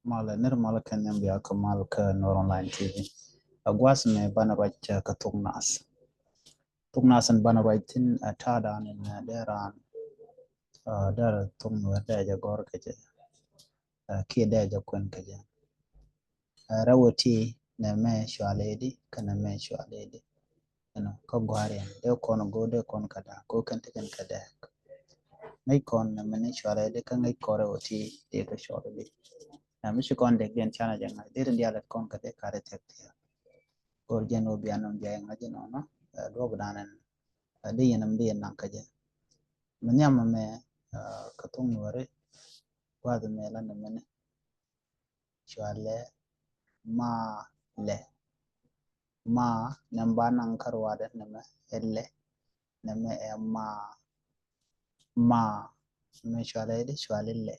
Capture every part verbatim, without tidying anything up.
Malɛ nir malɛ kɛn nhiam bia kä mal kä Nuer Online T V. A gua̱a̱th mɛ banɛ ruac kä thuk nath. Thuk nath in banɛ ruac thin a ta̱a̱ dan in dee raan, a, dee thuk Nuer dee jɛ gɔr kɛ jɛ, a, kiɛ dee jɛ kuɛn kɛ jɛ. A, rɛw ti nɛ mɛ cuali di kä nɛ mɛ cuali di. Ɛnɔ kä gua̱a̱r yɛn dee kɔn go̱o̱r dee kɔn kä da̱a̱k go̱o̱r kɛn ti kɛn kä dɛɛk. Ŋäc kɔn nɛ mɛ ni cuali di kä ŋäc kɔn rɛw ti dee kä cuali di. Ɛ mi ci kɔn dek diɛn canɛ jɛ ŋa̱c dee tin diaal kɔn kä dee kari tɛk ti. Go̱o̱r jɛn wä bian nɔn bia ŋa̱c jɛ nɔnɔ, ɛ, duɔp dan ɛn, ɛ, dee yɛn ɛm dee yɛn naŋ kä jɛ. Mi nhiam mɛ, ɛ, kä thuk Nuɛri gua̱a̱th mɛ la nɛ mɛ ni cualɛ malɛ. Ma nɛ ba naŋ kä ruadɛ nɛ mɛ ɛ lɛ, nɛ mɛ ɛ ma. Ma nɛ mɛ cualɛ di cualɛ lɛ.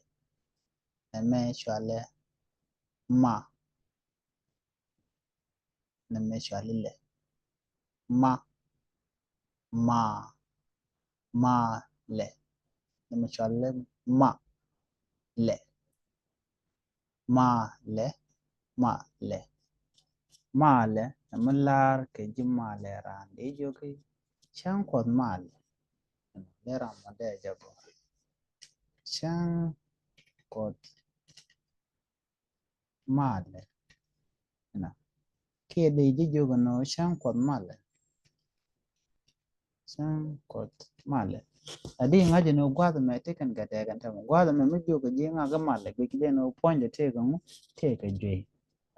Nɛ mɛ cualɛ ma. Nɛ mɛ cualɛ lɛ. Ma, ma, ma lɛ. Nɛ mɛ cualɛ ma lɛ. Ma lɛ, ma lɛ. Ma lɛ nɛ mɛ lar kɛ ji̱ ma lɛ raan dee jiök i̱ cäŋ Kuɔth ma lɛ. Dee ram ma dee jɛ gɔr cäŋ Kuɔth ma lɛ. Ɛnɔ kiɛ dee ji̱ jiök ɛnɔ cäŋ Kuɔth ma lɛ. Cäŋ Kuɔth ma lɛ. A di ŋa̱c ɛn ɣöö gua̱th ɛmɛ ti kɛn kɛ tɛɛk ɛn täämɛ gua̱th ɛmɛ mi jiök kɛ ji̱ ŋa̱k ɛ ma lɛ guic dee ɛn ɣöö puɔ̱nydɛ tëëk ɛŋu tëëk kɛ juey.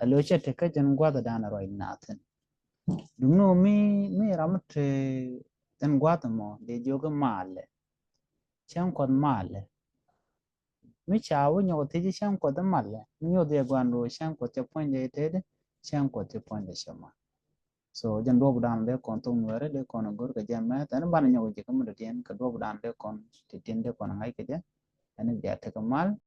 A lo̱c cɛ tekɛ jɛn gua̱th ɛdan ɛ ruac nath thi̱n. Duŋni ɣöö mi, mi ram mi te ɛn gua̱th ɛmɔ dee jiök ɛ ma lɛ. Cäŋ Kuɔth ma lɛ. Mi ca wä nyɔk thiec cäŋ Kuɔth malɛ mi nyuɔth yɛ guan ro cäŋ Kuɔth cɛ puɔ̱nydɛ itet cäŋ Kuɔth cɛ puɔ̱nydɛ cɛ mal. So jɛn duɔp dan dee kɔn thok Nuɛri dee kɔn go̱r kɛ jɛ mɛ tɛn banɛ nyɔk ji̱ kä mi dɔ̱diɛn kɛ duɔp dan dee kɔn ti tin dee kɔn ŋa̱c kɛ jɛ. Ɛn bia tekɛ mal.